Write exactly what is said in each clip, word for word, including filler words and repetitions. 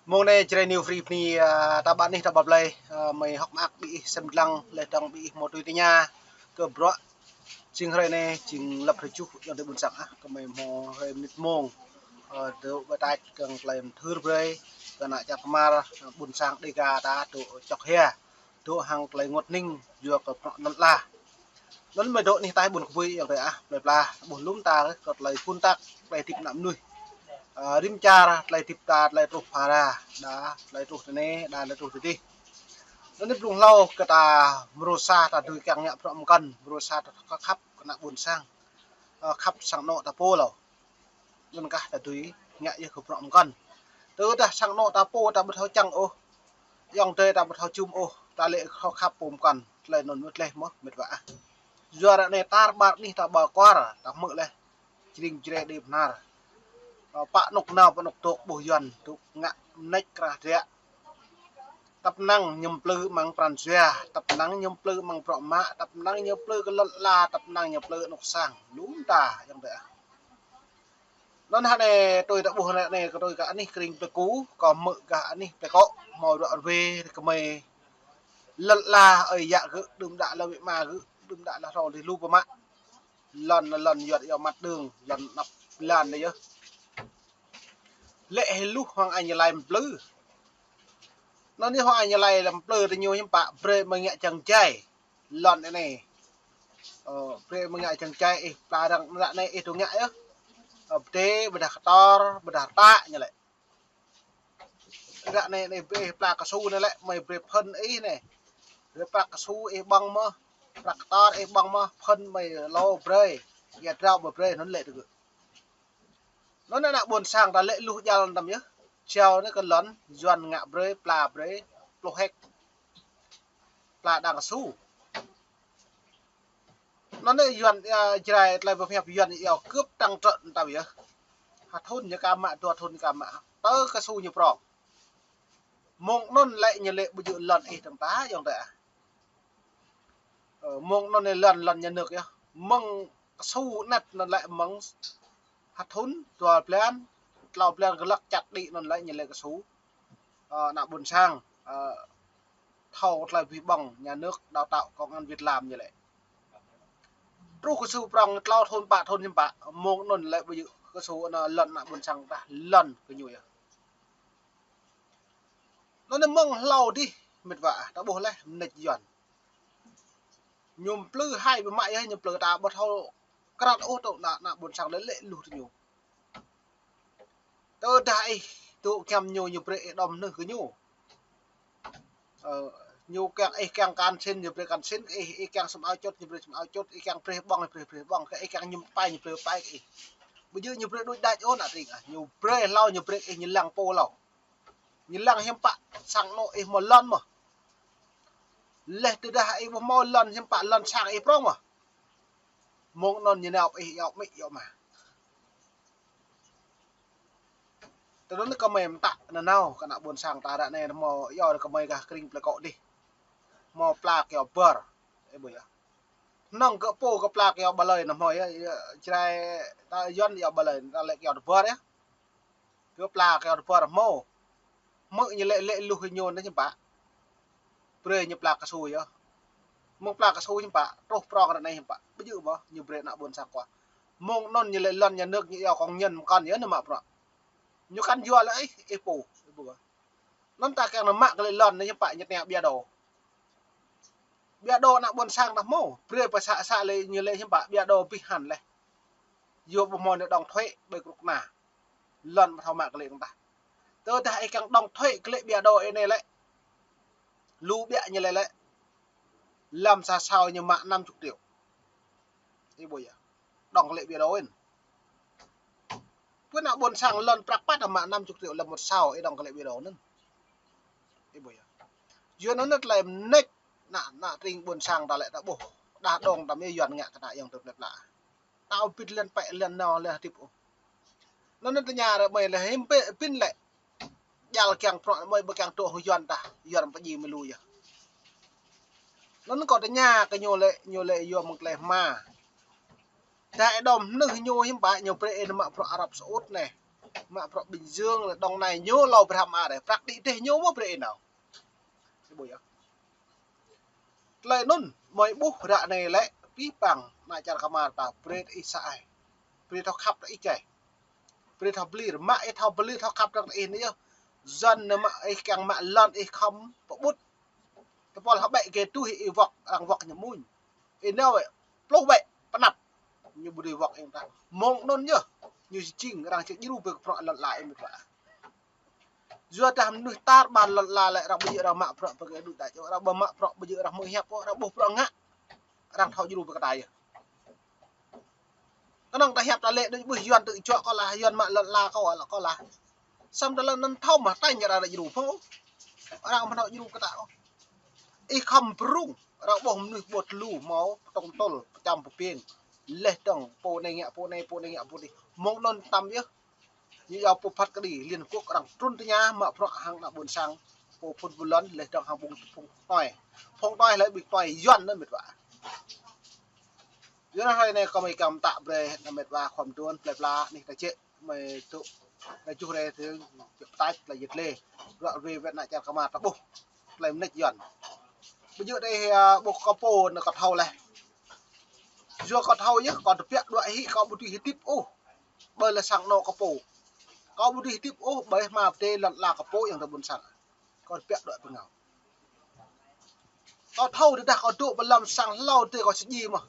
Mông anai Jrai New Free bơni, a, ta ƀă anih ta ƀă blai, a, mơi hơ̆k mơak ƀing ih sem lăng, laih dơ̆ng ƀing ih hmâo tui tơña kơ bruă. Jing hrơi anai, jing lăp hrơi tơjuh ayŏng adơi ƀuôn sang ah, kơmơi hmâo hrơi mơnit mông, a, dŏ ƀơi tač kơ̆ng tơlơi mơthưr brơi kơ ană čar kơmar, a, ƀuôn sang Dêga ta dŏ čŏk hia, dŏ hăng tơlơi rơngot hning yua kơ bruă lŏn ala. Anŭn mơi dŏ anih ataih ƀuôn kơbui ayŏng adơi ah, plơi pla, ƀuh lŏm ta kơ tơlơi phun tăk, tơlơi hơdip ană mơnuih. A, rĭm čar, tơlơi hơdip ta, tơlơi truh phara, đa tơlơi truh tơ anai, đa tơlơi truh tơ adih. Anŭn anai blung hlâo kơ ta mrô sa ta dưi kiăng ngă bruă mơkŏn, mrô sa ta khăp kơ ană ƀuôn sang. A, khăp sang anŏ ta pô hlâo. Anŭn kah ta dưi ngă yơh kơ bruă mơkŏn. Tơdah sang anŏ ta pô ta ƀu thâo čang ôh, ayŏng adơi ta ƀu thâo jum ôh, ta lĕ thâo khăp pô mơkŏn, tơlơi anŭn mơ̆ tơleh mơ̆, mĕt wa ah. Yua ră anai tar ƀar anih ta ƀă kuar, ta hmư̆ laih, jring jre đĭ bơnar. A, pă anŏ nao, pă anŏ dŏ ƀuh Yuan, dŏ ngă mơneč krah dră. Tăp năng ñu plư amăng pran jua, tăp năng ñu plư amăng bruă mă, tăp năng ñu plư kơ lŏn ala, tăp năng ñu plư anŏ sang, lŏm ta, ayŏng adơi ah. Anŭn hă anai tui ta ƀuh anai, anai kơ tui kơ anih kring Plei Ku, kơ hmư̆ gah anih Plei Kŏ, hmâo ruă rơwe, kơmơi lŏn ala, ơi yă gơ̆, đưm đă lŏn wĭ ma gơ̆, đưm đă lŏn hrŏ lih lu pơmă. Lŏn, lŏn yuăt yua măt đơ̆ng, lŏn anăp blan anai yơh. Lĕ hĭ luh hăng añ Lai mplư. Anŭn yơh hăng añ Lai lăm mplư tơ ñu hiư̆m pă brơi mơi ngă jăng jai. Lŏn anai. Ơ, brơi mơi ngă jăng jai ih pla răng ră anai ih dŏ ngă yơh. Ơ, pơdai, ƀôdah kơtor, ƀôdah rơtă ñu lĕ. Ră anai, anai brơi pla kơsu anai lĕ, mơi brơi phơ̆n ih anai. Brơi pla kơsu ih ƀơ̆ng mơ̆, pla kơtor ih ƀơ̆ng mơ̆, phơ̆n mơi lâo brơi. Ia drao mơi brơi anŭn lĕ tơ gơ̆. Anŭn ană ƀuôn sang ta lĕ luh jal tăm yơh. Jao anai kơ lŏn, Yuan ngă brơi, pla brơi, pluh hek. Pla đang kơsu. Anŭn anai Yuan, a, Jrai tơlơi pơhiăp Yuan iâu kơp tăng trợn tăm yơh. Hă thŭn ñu ka mă, dua thŭn ñu ka mă. Tơ kơsu ñu prŏng. Mông anŭn lĕ ñu lĕ ƀu djơ̆ lŏn ih dơ̆ng ta, ayŏng adơi ah. Ơ, mông anŭn lĕ lŏn, lŏn nhà nước yơh. Mơ̆ng kơsu anet anŭn lĕ mơ̆ng hă thŭn, dua blan, klâo blan kơ lăk čăt đĭ anŭn lĕ ñu lĕ kơsu. Ơ, ană ƀuôn sang, ơ, thâo tơlơi abih bang nhà nước đào tạo công an Việt Nam ñu lĕ. Truh kơsu prŏng klâo thŭn, pă thŭn hiư̆m pă, mông anŭn lĕ ƀu djơ̆ kơsu anŭn lŏn ană ƀuôn sang ta, lŏn kơ ñu yơh. Anŭn anai mơ̆ng hlâo adih, mĕt wa ah, ta ƀuh laih, mơneč Yuan. Ñu mplư hai pơmă yơh, ñu mplư ta ƀu thâo krăn ôh tơ ană, ană ƀuôn sang lĕ lĕ luh tơ ñu. Tơdah ih dŏ giăm ñu, ñu brơi ih đom hnưh kơ ñu. Ơ, ñu kiăng, ih kiăng kăn sin, ñu brơi kăn sin kơ ih, ih kiăng sum ao čut, ñu brơi sum ao čut, ih kiăng brơi ƀơ̆ng, ñu brơi brơi ƀơ̆ng, kơ ih kiăng ñŭm pai, ñu brơi pai kơ ih. Ƀu djơ̆ ñu brơi đôč đač ôh ană tring ah, ñu brơi hlâo, ñu brơi ih, ñu lăng pô hlâo. Ñu lăng hiư̆m pă, sang anŏ ih hmâo lŏn mơ̆. Laih tơdah ih ƀu hmâo lŏn hiư̆m pă, lŏn sang ih prŏng mơ̆. Mông anŭn ñu nao ih iâu amĭ iâu ama. Tơ anŭn kơmơi mơtă nanao kơ ană ƀuôn sang ta ră anai hmâo iâu kơmơi gah kring Plei Kŏ adih. Hmâo pla kyâo bơr. Ơ, ƀu yơh. Hnơ̆ng gơ̆ pô kơ pla kyâo ƀa lơi anŭn hmâo yơh, yơh, Jrai ta Yuan iâu ƀa lơi, ta lĕ kyâo tơbơr yơh. Kơ pla kyâo tơbơr hmâo. Hmư̆ ñu lĕ, lĕ luh ñu anŭn hiư̆m pă. Brơi ñu pla kơsu yơh. Mơ̆ng pla kơsu hiư̆m pă, truh prŏng ră anai hiư̆m pă. Ƀu djơ̆ mơ̆, ñu brơi ană ƀuôn sang kơ. Mông anŭn ñu lĕ lŏn nhà nước ñu iâu công nhân mơkŏn yơh anŭn mă bruă. Ñu kăn yua lĕ ih, ih pô, ih ƀu. Anŭn ta kiăng nao mă kơ lĕ lŏn anai hiư̆m pă ñu tơña ƀiă đô. Ƀiă đô ană ƀuôn sang ta hmâo, brơi pơ să, să lĕ ñu lĕ hiư̆m pă ƀiă đô abih hăn laih. Yua ƀu hmâo anai đóng thuế ƀơi krŭk kơna. Lŏn ƀu thâo mă kơ lĕ dơ̆ng tah. Tơdah ih kiăng đóng thuế kơ lĕ ƀiă đô ih anai lĕ. Lu ƀiă ñu lĕ lĕ. Lăm sa sao ñu mă năm chục triệu. Ih ƀuh yơh. Đóng kơ lĕ ƀiă đô in. Pơ ană ƀuôn sang lŏn prăk pă ta mă năm chục triệu lăm một sao ih đóng kơ lĕ ƀiă đô anŭn. Ih ƀuh yơh. Yua anŭn tơlơi mơneč ană, ană tring ƀuôn sang ta lĕ ta ƀuh. Đah đong ta mơ̆ Yuan ngă kơ ta ayŏng adơi plơi pla. Ta ƀĭt lŏn pĕ lŏn nao lĕ hơdip ôh. Anŭn tơña ră mơi lĕ hiư̆m pă pin lĕ. Jal kiăng prŏng mơi ƀu kiăng truh hăng Yuan tah, Yuan pơjing mơ̆ lu yơh. Anŭn kâo tơña kơ ñu lĕ, ñu lĕ yua mơ̆ng tơlơi hma. Dah ih đom hnưh ñu hiư̆m pă ñu brơi ih nao mă bruă Arab Saudi anai. Mă bruă Bình Dương lĕ Đồng Nai ñu lâo brăm a đeh. Prăk đĭ đeh ñu mơ̆ brơi ih nao. Ih ƀuh yơh. Tơlơi anŭn, mơi ƀuh ră anai lĕ, pĭ păng, ană čar kơmar ta, brơi ih sa ai. Brơi thâo khăp ih čai. Brơi thâo pơlir, mă ih thâo pơlir thâo khăp răng ih anai yơh. Yuan anai mă ih kiăng mă lŏn ih khŏm pơƀut. Tơpul hơbĕ kơ tui ih wŏk, arăng wŏk ñu muñ. Ih nao wĕ, pluh wĕ, pơnăp. Ñu ƀu dưi wŏk ih ta. Mơ̆ng anŭn yơh, ñu jing arăng či djru brơi kơ bruă lŏn ala ih mĭt wa. Yua dah mơnuih tar ƀar lŏn ala lĕ arăng ƀu djơ̆ arăng mă bruă brơi kơ đuč đač ôh, arăng ƀu mă bruă ƀu djơ̆ arăng hmư̆ hiăp ôh, arăng ƀuh bruă ngă, arăng thâo djru brơi kơ ta yơh. Kơnơ̆ng ta hiăp ta lĕ đuč ƀuh Yuan tŭ čuă kâo lah, Yuan mă lŏn ala kâo lah, kâo lah. Samơ̆ tơlơi anŭn thâo mă tañ arăng djru phung. Arăng mă thâo djru kơ ta ôh. Ih khŏm brung, arăng ƀuh mơnuih ƀu tơlu hmâo, pơtŏng tơl, pơčăm pơpiêng. Leh dơ̆ng, pô anai ngă, pô anai, pô anai ngă, pô anai. Mơ̆ng anŭn tăm yơh. Ñu yua pô phat kơđi Liên Hợp Quốc arăng trŭn tơña mă bruă hăng ană ƀôn sang. Pô phŭn ƀu lŏn leh dơ̆ng hăng phung, phung tui. Phung tui lĕ ƀing tui Yuan anŭn mĭt wa. Yua anŭn hrơi anai kâo mơi kiăng pơtă brơi ană mĭt wa khua mơduôn plơi pla anih ta čĕ mơi tŭ. Anai čuh rai tơ̆ng pơtač tơlơi yet lê. Ruă ruê wĕt ană čar kơmar ta ƀuh. Tơlơi mơneč Yuan. Ƀu djơ̆ đeh, a, ƀuh kâo pô anŭn kâo thâo leh. Yua kâo thâo yơh, kâo tơbiă đuaĭ hĭ, kâo ƀu dưi hơdip ôh. Ƀơi lĕ sang anŏ kâo pô. Kâo ƀu dưi hơdip ôh, ƀơi hma pơdai lŏn ala kâo pô yang tơ ƀôn sang. Kâo tơbiă đuaĭ pơngao. Kâo thâo tơdah kâo dŏ ƀơi lăm sang hlâo tơ kâo sơdjai mơ̆n.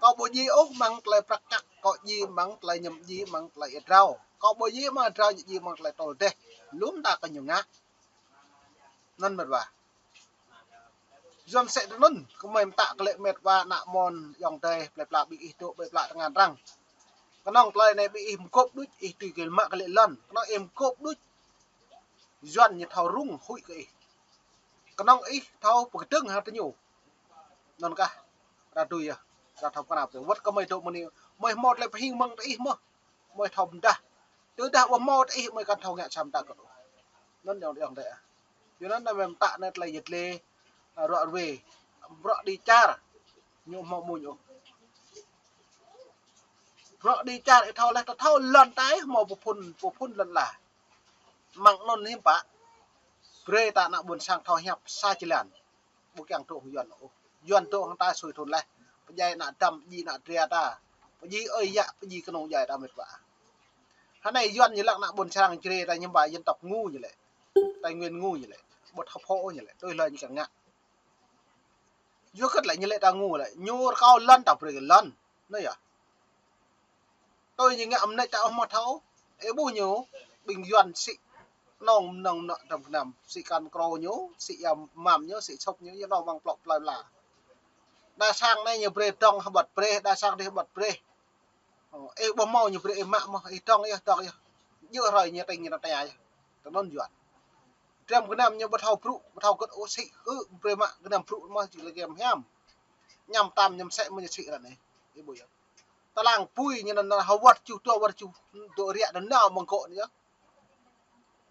Kâo ƀu djai ôh mơ̆ng tơlơi prăk kăk, kâo djai mơ̆ng tơlơi ñăm djai mơ̆ng tơlơi ia drao. Kâo ƀu djai mơ̆ng drao ñu djai mơ̆ng tơlơi tơl deh. Lŏm ta kơ ñu ngă. Anŭn mĭt wa. Yua mơsĕ tui anŭn, kơ mơi pơtă kơ lĕ mĕt wa ană mơ̆n ayŏng adơi, plơi pla ƀing ih dŏ, plơi pla tơngan arăng. Kơnơ̆ng tơlơi anai ƀing ih mơgŏp đôč, ih tui kơ mă kơ lĕ lŏn. Kơnơ̆ng ih mơgŏp đôč, Yuan ñu thâo rŭng huĭ kơ ih. Kơnơ̆ng ih thâo pơkơdơ̆ng hăng tơ ñu. Anŭn kah, ră tui yơh, ră thâo pơkra tui. Wơ̆t kơ mơi dŏ mơ̆ng anai, mơi hmâo tơlơi pơhing mơ̆ng tơ ih mơ̆n. Mơi thâo pơdah. Tơdah ƀu hmâo tơ ih mơi kăn thâo ngă sa mơta kơ ôh. Anŭn ayŏng adơi ah. Yua anŭn anai mơi pơtă anai tơlơi yet lê, a, ruă ruê. Bruă đĭ čar. Ñu hmâo muñ ôh. Bruă đĭ čar ih thâo leh ta thâo lŏn ta ih hmâo pơphŭn, pơphŭn lŏn ala. Mơ̆ng anŭn hiư̆m pă. Brơi ta ană ƀôn sang thâo hiăp sa jơlan. Ƀu kiăng dŏ hăng Yuan ôh. Yuan dŏ hăng ta sui thŭn leh. Pơdjai ană dăm, pơdjai ană dra ta. Pơdjai ơi yă, pơdjai kơnung djai ta mĕt wa. Hơnai Yuan ñu lăng ană ƀôn sang Jrai ta hiư̆m pă dân tộc ngu ñu lĕ. Tây Nguyên ngu ñu lĕ. Ƀu thâo pô ñu lĕ. Tui hlơi ñu kiăng ngă. Yua kơ lĕ ñu lĕ ta ngu lĕ. Ñu rơkâo lŏn ta brơi lŏn. Anai yơh. Tui ñu ngă mơneč ta ƀu hmâo thâo. Ih ƀuh ñu, ƀing Yuan sĭ nong mơnơ̆ng mơnă tơm kơnăm. Sĭ kăn krô ñu, sĭ ia mam ñu, sĭ sŏp ñu, ñu nong mơ̆ng plŏ plơi pla. Đa sang anai ñu brơi dơ̆ng hơbăt brơi, đa sang đih hơbăt brơi. Ơ, ih ƀu hmâo ñu brơi ih mă mơ̆n, ih dơ̆ng yơh, dơ̆ng yơh. Djơ̆ hrơi ñu tơña ñu tơña yơh. Tơl anŭn Yuan. Tơm kơnăm ñu ƀu thâo brŭ, ƀu thâo gơ̆t ôh sĭ, ơ, brơi mă kơnăm brŭ mơ̆n či lĕ gem hiam. Ñăm tam, ñăm sĕ mơ̆n ñu sĭ ră anai. Ih ƀuh yơh. Tơlang apui ñu anŭn hơwăt čuh, dua wăt čuh, dŏ riă anŭn nao mơ̆ng gŏ anai yơh.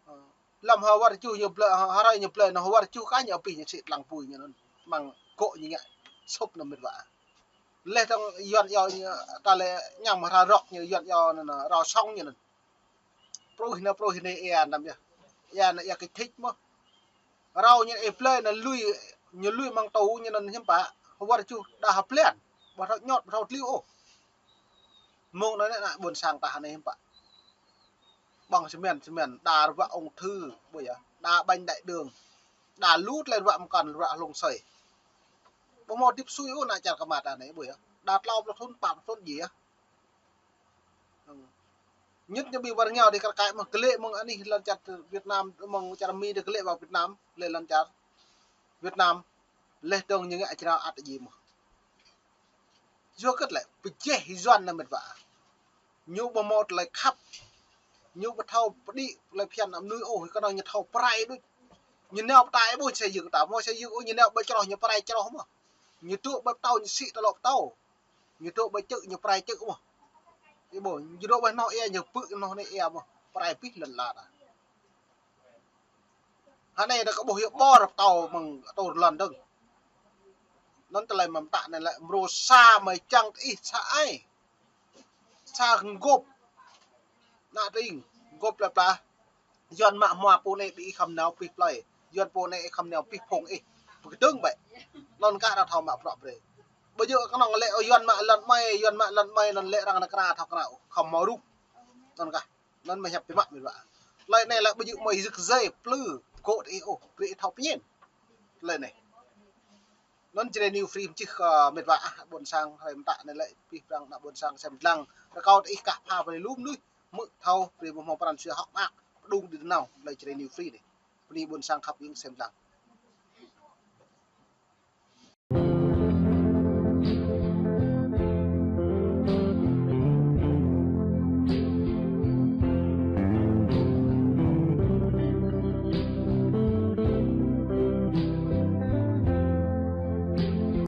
Ơ, lăm hơwăt čuh ñu blơi, hơrai ñu blơi anŭn hơwăt čuh kah ñu abih ñu sĭ tơlang apui ñu anŭn. Mơ̆ng gŏ ñu ngă sŏp anŭn mĕt wa. Leh dơ̆ng Yuan iâu ñu ta lĕ ñăm hra rŏk ñu Yuan iâu anŭn, rao sŏng ñu anŭn. Pruih anai, pruih anai ia anăm yơh. Ia anai ia kơčĭč mơ̆n. Rao ñu ih blơi anŭn lui, ñu lui mơ̆ng tŭ ñu anŭn hiư̆m pă. Hơwăt čuh đa hơblan. Ƀu thâo ñot, ƀu thâo tliu ôh. Mơ̆ng anŭn ană ƀôn sang ta anai hiư̆m pă. Ƀơ̆ng sơmen, sơmen, đa ruă ung thư, ƀuh yơh. Đa bệnh đại đường. Đa lu tơlơi ruă mơkăn ruă hlŏng sơi. Ƀu hmâo hơdip sui ôh ană čar kơmar ta anai, ƀuh yơh. Đa klâo pluh thŭn, pă pluh thŭn djai yơh. Ñŭt ñu ƀing ƀar rơngiao đih kar kaĭ mơ̆n, kơ lĕ mơ̆ng anih lŏn čar Việt Nam, mơ̆ng čar Mi đih kơ lĕ ƀă Việt Nam, lĕ lŏn čar Việt Nam, leh dơ̆ng ñu ngă črao ăt djai mơ̆n. Yua kơ lĕ, pơjeh Yuan anai mĕt wa. Ñu ƀu hmâo tơlơi khăp. Ñu ƀu thâo pơđĭ tơlơi phiăn mơnuih ôh, kơnơ̆ng ñu thâo pơrai đôč. Ñu nao pơtă ƀu xây dựng ta, hmâo xây dựng ôh, ñu nao ƀơi čroh, ñu pơrai čroh mơ̆n. Ñu dŏ ƀơi pơtâo, ñu sĭ tơlŏ pơtâo. Ñu dŏ ƀơi čư̆, ñu pơrai čư̆ mơ̆n. Ih ƀuh, ñu dŏ ƀơi hnoh ia, ñu pư̆ hnoh anai ia mơ̆n. Pơrai abih lŏn ala ta. Hơnai ta kơ ƀuh yơh ƀôr pơtâo mơ̆ng atur lŏn dơ̆ng. Anŭn tơlơi mơ̆ng pơtă anai lĕ mrô sa mơi čang tơ ih sa ai. Sa hơngôp. Ană tring. Gơ̆p plơi pla. Yuan mă hmua pô anai ƀing ih khŏm nao pih plơi. Yuan pô anai ih khŏm nao pih phung ih. Pơkơdơ̆ng ƀĕ. Anŭn kah arăng thâo mă prăk brơi. Ƀu djơ̆ kơnơ̆ng lĕ ơ Yuan mă lŏn mơi, Yuan mă lŏn mơi, anŭn lĕ arăng nao kra thâo kra ôh. Khŏm hmâo ruh. Anŭn kah. Anŭn mơ̆ hiăp biă mă mĕt wa. Tơlơi anai lĕ ƀu djơ̆ mơi rơ̆k rơ̆i plư. Pơkŏ tơ ih ôh. Brơi ih thâo pơmĭn. Tơlơi anai. Anŭn Jrai New Free mơčih kơ mĕt wa ah ƀôn sang hrơi mơta anai lĕ pih prăng ană ƀôn sang sem lăng. Rơkâo tơ ih kah pha brơi lu mơnuih. Hmư̆ thâo brơi ƀu hmâo pran jua hŏk mơak. Pơdŏng đĭ nao. Tơlơi Jrai New Free anai. Bơni ƀôn sang khăp ing sem lăng.